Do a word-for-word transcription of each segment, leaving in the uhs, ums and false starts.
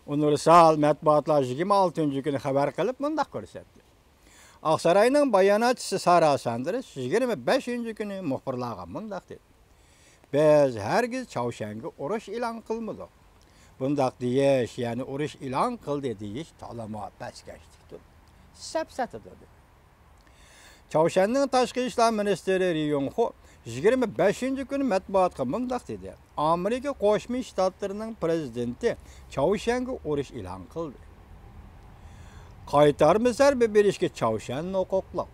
ئۇنىۋېرسال مەتبۇئاتلار يىگىرمە ئالتىنچى كۈنى خەۋەر قىلىپ مۇنداق كۆرسەتتى. ئاقساراينىڭ باياناتچىسى سارا ساندېرس يىگىرمە بەشىنچى كۈنى مۇخبىرلارغا مۇنداق دېدى: «بىز ھەرگىز چاۋشيەنگە ئۇرۇش ئېلان قىلمىدۇق. بۇنداق دېيىش، يەنى ئۇرۇش ئېلان قىلدى دېيىش تولىمۇ پەسكەشلىكتۇر، سەپسەتىدۇر» دېدى. چاۋشيەننىڭ تاشقى ئىشلار مىنىستىرى رى يونغ خو يىگىرمە بەشىنچى كۈنى مەتبۇئاتقا مۇنداق دېدى: «ئامېرىكا قوشما شتاتلىرىنىڭ پىرېزىدېنتى چاۋشيەنگە ئۇرۇش ئېلان قىلدى. قايتارما زەربە بېرىشكە چاۋشيەن ھوقۇقلۇق.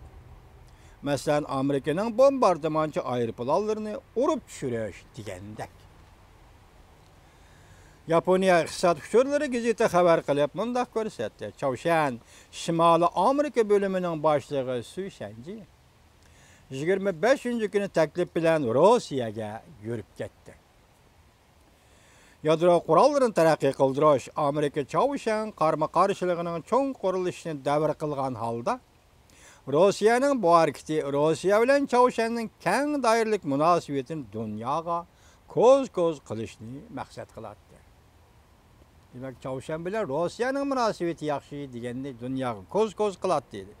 مەسىلەن، ئامېرىكىنىڭ بومباردىمانچى ئايروپىلانلىرىنى ئۇرۇپ چۈشۈرۈش دېگەندەك.» ياپونىيە ئىقتىساد ئۇچۇرلىرى گېزىتى خەۋەر قىلىپ مۇنداق كۆرسەتتى: چاۋشيەن شىمالىي ئامېرىكا بۆلۈمىنىڭ باشلىقى سۈي شەنجى يىگىرمە بەشىنچى كۈنى تەكلىپ بىلەن روسىيەگە يۈرۈپ كەتتى. يادرو قوراللىرىنى تەرەققىي قىلدۇرۇش، ئامېرىكا چاۋشيەن قارمۇ قارشىلىقىنىڭ چوڭقۇرلىشىشىنى دەۋر قىلغان ھالدا، روسىيەنىڭ بۇ ھەرىكىتى روسىيە بىلەن چاۋشيەننىڭ كەڭ دائىرىلىك مۇناسىۋىتىنى دۇنياغا كوز-كوز قىلىشنى مەقسەت قىلاتتى. دېمەك، چاۋشيەن بىلەن روسىيەنىڭ مۇناسىۋىتى ياخشى دېگەننى دۇنياغا كوز-كوز قىلاتتى ئىدى.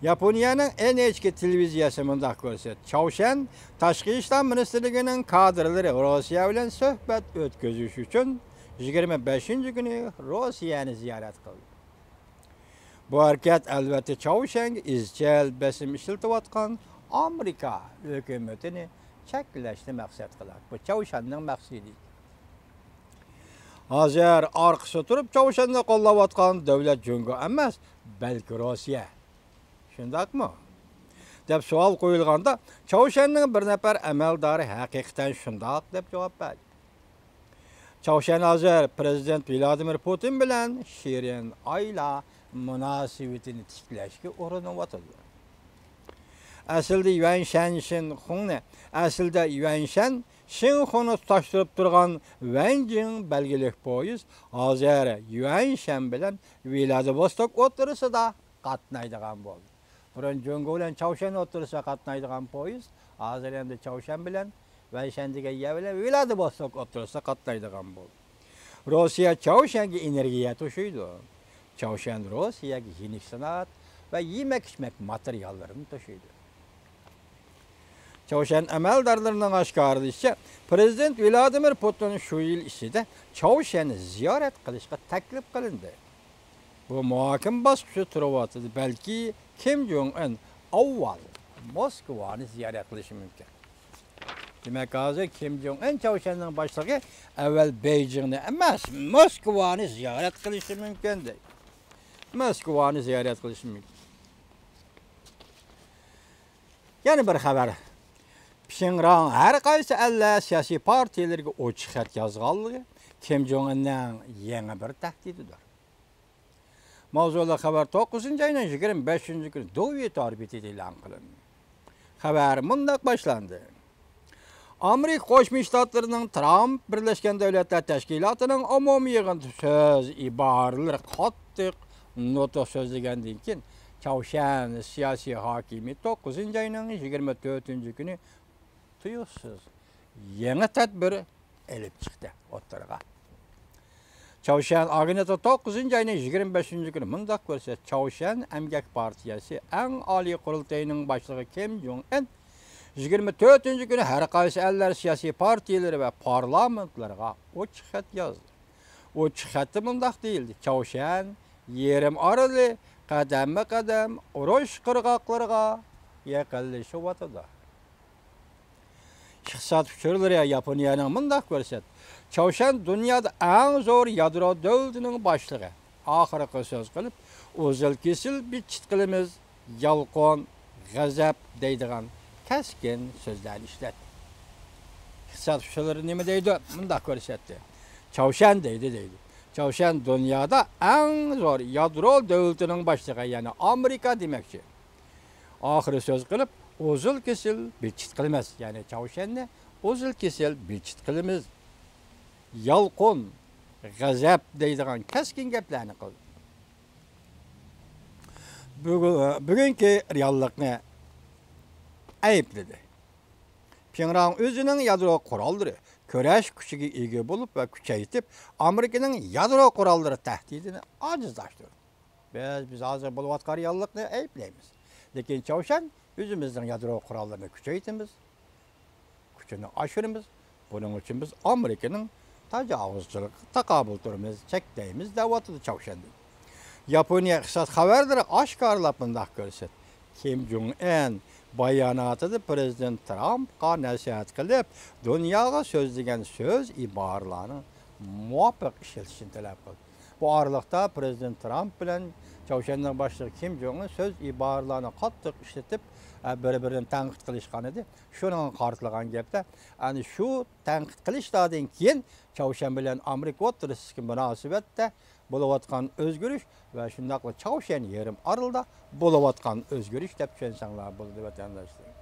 ياپونىيەنىڭ ئېن ئېيچ كېي تېلېۋىزىيەسى مۇنداق كۆرسەتتى: چاۋشيەن تاشقى ئىشلار مىنىستىرلىكىنىڭ كادىرلىرى روسىيە بىلەن سۆھبەت ئۆتكۈزۈش ئۈچۈن يىگىرمە بەشىنچى كۈنى روسىيەنى زىيارەت قىلدى. بۇ ھەرىكەت، ئەلۋەتتە، چاۋشيەنگە ئىزچىل بېسىم ئىشلىتىۋاتقان ئامېرىكا ھۆكۈمىتىنى چەكلەشنى مەقسەت قىلار. بۇ چاۋشيەننىڭ مەقسىتى. ھازىر ئارقىسىدا تۇرۇپ چاۋشيەننى قوللاۋاتقان دۆلەت جۇڭگو ئەمەس، بەلكى روسىيە. شۇنداقمۇ؟ دەپ سوئال قويۇلغاندا، چاۋشيەننىڭ بىر نەپەر ئەمەلدارى ھەقىقەتەن شۇنداق دەپ جاۋاب بەردى. چاۋشيەن ھازىر پىرېزىدېنت ۋلادىمىر پۇتىن بىلەن شېرىن ئائىلە مۇناسىۋىتىنى تىكلەشكە ئۇرۇنۇۋاتىدۇ. ئەسلىدە يۈەنشەن شىنخۇڭنى، ئەسلىدە يۈەنشەن شىنخۇنى تۇتاشتۇرۇپ تۇرغان ۋەنجىڭ بەلگىلىك پويىز ھازىر يۈەنشەن بىلەن ۋلادىۋوستوك ئوتتۇرىسىدا قاتنايدىغان بولدى. بۇرۇن جۇڭگو بىلەن چاۋشيەن ئوتتۇرىسىدا قاتنايدىغان پويىز ھازىر ئەمدى چاۋشيەن بىلەن ۋەنشەن دېگەن يەر بىلەن ۋلادىۋوستوك ئوتتۇرىسىدا قاتنايدىغان بولدى. روسىيە چاۋشيەنگە ئېنېرگىيە توشۇيدۇ. چاۋشيەن روسىيەگە يېنىك سانائەت ۋە يېمەك-ئىچمەك ماتېرىياللىرىنى توشۇيدۇ. چاۋشيەن ئەمەلدارلىرىنىڭ ئاشكارىلىشىچە، پىرېزىدېنت ۋلادىمىر پۇتىن شۇ يىل ئىچىدە چاۋشيەننى زىيارەت قىلىشقا تەكلىپ قىلىندى. بۇ مۇھاكىمە باسقۇچىدا تۇرۇۋاتىدۇ. بەلكى كىم جوڭ ئىن ئاۋۋال موسكۋانى زىيارەت قىلىشى مۇمكىن. دېمەك، ھازىر كىم جوڭ ئىن چاۋشيەننىڭ باشلىقى ئەۋۋەل بېيجىڭنى ئەمەس، موسكۋانى زىيارەت قىلىشى مۇمكىن دەيدۇ. موسكۋانى زىيارەت قىلىشى مۇمكىن. يەنە بىر خەۋەر. پىڭراڭ ھەر قايسى ئەللەر سىياسىي پارتىيەلىرىگە ئوچۇق خەت يازغانلىقى كىم جوڭ ئىننىڭ يېڭى بىر تەھدىتىدۇر. ماۋزۇلۇق خەۋەر توققۇزىنچى ئاينىڭ يىگىرمە بەشىنچى كۈنى دۇۋى تور بېتىدە ئېلان قىلىندى. خەۋەر مۇنداق باشلاندى. ئامېرىكا قوشما شتاتلىرىنىڭ ترامپ بىرلەشكەن دۆلەتلەر تەشكىلاتىنىڭ ئومۇمىي يىغىنىدا سۆز ئىبارىلىرى قاتتىق نۇتۇق سۆزلىگەندىن كېيىن، چاۋشيەن سىياسىي ھاكىمىيىتى توققۇزىنچى ئاينىڭ يىگىرمە تۆتىنچى كۈنى تۇيۇقسىز يېڭى تەدبىر ئېلىپ چىقتى ئوتتۇرىغا. چاۋشيەن ئاگېنتلىقى توققۇزىنچى ئاينىڭ يىگىرمە بەشىنچى كۈنى مۇنداق كۆرسەتتى: چاۋشيەن ئەمگەك پارتىيەسى ئەڭ ئالىي قۇرۇلتىيىنىڭ باشلىقى كىم جوڭ ئىن يىگىرمە تۆتىنچى كۈنى ھەر قايسى ئەللەر سىياسىي پارتىيەلىرى ۋە پارلامېنتلىرىغا ئوچۇق خەت يازدى. ئوچۇق خەتتە مۇنداق دېيىلدى: چاۋشيەن يېرىم ئارىلى قەدەممۇ قەدەم ئۇرۇش قىرغاقلىرىغا يېقىنلىشىۋاتىدۇ. ئىقتىساد ئۇچۇرلىرى ياپونىيەنىڭ مۇنداق كۆرسەتتى: چاۋشيەن دۇنيادا ئەڭ زور يادرو دۆلىتىنىڭ باشلىقى. ئاخىرقى سۆز قىلىپ، ئۇزۇل-كېسىل بىتچىت قىلىمىز، يالقۇن، غەزەپ دەيدىغان كەسكىن سۆزلەرنى ئىشلەتتى. ئىقتىساد ئۇچۇرلىرى نېمە دەيدۇ؟ مۇنداق كۆرسەتتى: چاۋشيەن دەيدۇ، دەيدۇ. چاۋشيەن دۇنيادا ئەڭ زور يادرو دۆلىتىنىڭ باشلىقى، يەنى ئامېرىكا دېمەكچى. ئاخىرى سۆز قىلىپ، ئۇزۇل-كېسىل بىتچىت قىلىمىز، يەنى چاۋشيەننى ئۇزۇل-كېسىل بىتچىت قىلىمىز، يالقۇن، غەزەپ دەيدىغان كەسكىن گەپلەرنى قىلدى. بۈگۈ-، بۈگۈنكى رېئاللىقنى ئەيىبلىدى. پىڭراڭ ئۆزىنىڭ يادرو قوراللىرى كۈرەش كۈچىگە ئىگە بولۇپ ۋە كۈچەيتىپ، ئامېرىكىنىڭ يادرو قوراللىرى تەھدىتىنى ئاجىزلاشتۇردى. بىز، بىز ھازىر بولۇۋاتقان رېئاللىقنى ئەيىبلەيمىز. لېكىن چاۋشيەن ئۆزىمىزنىڭ يادرو قوراللىرىنى كۈچەيتىمىز، كۈچىنى ئاشۇرىمىز. بۇنىڭ ئۈچۈن بىز ئامېرىكىنىڭ تاجاۋۇزچىلىقىغا تاقابىل تۇرىمىز، چەكلەيمىز دەۋاتىدۇ چاۋشيەندىن. ياپونىيە ئىقتىساد خەۋەرلىرى ئاشكارىلاپ مۇنداق كۆرسەتتى. كىم جۇڭ ئەن باياناتىدا پىرېزىدېنت ترامپقا نەسىھەت قىلىپ، دۇنياغا سۆزلىگەن سۆز ئىبارىلەرنىڭ مۇۋاپىق ئىشلىتىشىنى تەلەپ قىلدى. بۇ ئارىلىقتا پىرېزىدېنت ترامپ بىلەن چاۋشيەننىڭ باشلىقى كىم جۇڭ ئىن سۆز ئىبارىلەرنى قاتتىق ئىشلىتىپ، ئە، بىر-بىرىنى تەنقىد قىلىشقان ئىدى. شۇنىڭغا قارىتىلغان گەپتە، ئەنە شۇ تەنقىد قىلىشلاردىن كېيىن چاۋشيەن بىلەن ئامېرىكا ئوتتۇرىسىدىكى مۇناسىۋەتتە بولۇۋاتقان ئۆزگىرىش ۋە شۇنداقلا چاۋشيەن يېرىم ئارىلىدا بولۇۋاتقان ئۆزگىرىش دەپ چۈشەنسەڭلار بولىدۇ، ۋەتەنداشلار.